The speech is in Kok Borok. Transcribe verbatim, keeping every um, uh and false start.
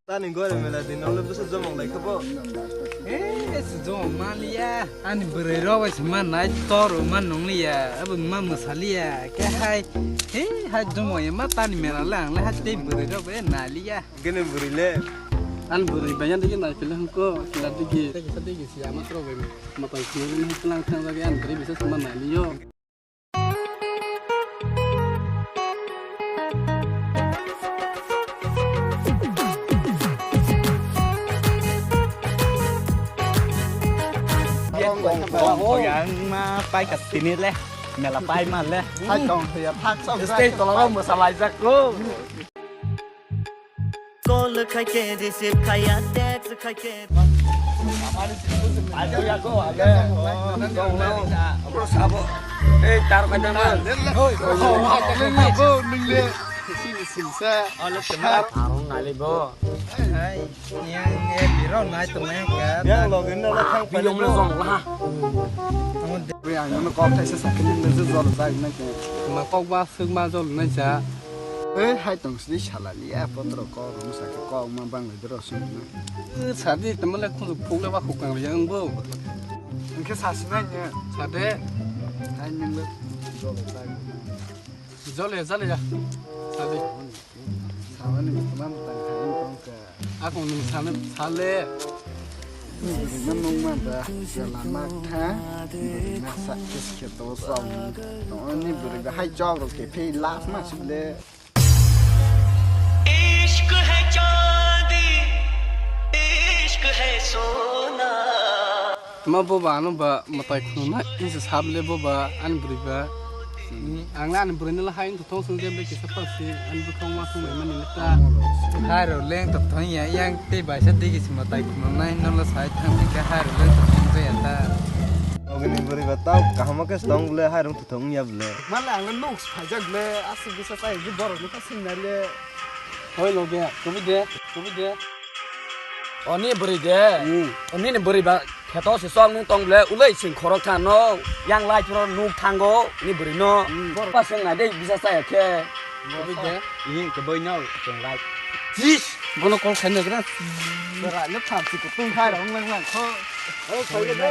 Tani gore mela din ole bwsa jomong lai khabo. Eh, se jomong maliya. Ani bwrwi rok bai se ma nai tor ma nongliya. Abo ma mwsaliya. Ke hai. He hai jomong ya ma tani mela le ang le hai tei bwrwi rok bai naliya. Gene bwrwi le. Ani bwrwi bai yan digi nai pele hangko kila digi. Tei kisa digi si ama tro bai ma pai khini ni tlang tlang jagi ani bwrwi bisa se ma naliyo. Yang ma pai ka tini le, mela pai ma le. Hai tong ya thak sok. Stage tola mo salai jak ko. Call khai khe receive khaiya, text khai khe. Ei, tar kaitor ma. Oi, oh, oh, oh, oh, nung le. Sini sini sa. Aro nali bo. Hai, yang eh biro nai to nai ka. Yang login na thang. Biyong le zong la. Wi ang no kok thaisa sakini le jol jai na ke. Ma kok ba suk ma jol nai sa. Ei, hai tong sini salali, a potro kok rung sa ke kok ma bang le dro sung na. Sadi teman le khung phuk le ba khuk kang yang bo. Engke sa sinai ne. Sade. Hai nung le jol jai. Jol ya, jol ya. Sadi. Samani teman tang khai tong ka. Ako nung sana sale. Ni bwrwi no nung ma da, jala ma kha, bwrwi ma sa kis khe to song. To ni bwrwi ba hai chok ro ke phei last ma sile. इश्क है चांदी, इश्क है सोना। Ma boba ano ba matai khungnai insa sable boba ani bwrwi ba. Ang na ani bwrwi no hai wngtong song jembe kisa pasi ani bwkhang ma song mai mani ta. Hai ro leng to thong ya yang tei bai sa digi sima tai khum nai no la sai thang ke hai ro leng to thong ya ta. Ogni bwrwi ba tau kaham ke stong le hai rong to thong ya ble. Mala ang nuk phai jak ble asuk bisa sai gi borok no ta sing na le. Hoi lo be, kumi de, kumi de. Oni bwrwi de. Hmm. Oni ni bwrwi ba. Kheto se chwng nung tong ble ulei sing khorok tha no yang lai phoro nuk thango ni bwrwi no. Hmm. Ba seng nai dei bisa chaya khe. Bwrwi de. Ni ke boi no seng lai. Jis. Bono call khaina gra. Bwrwi no tham si kutung khai rong lang lang kho. Oi, soi de.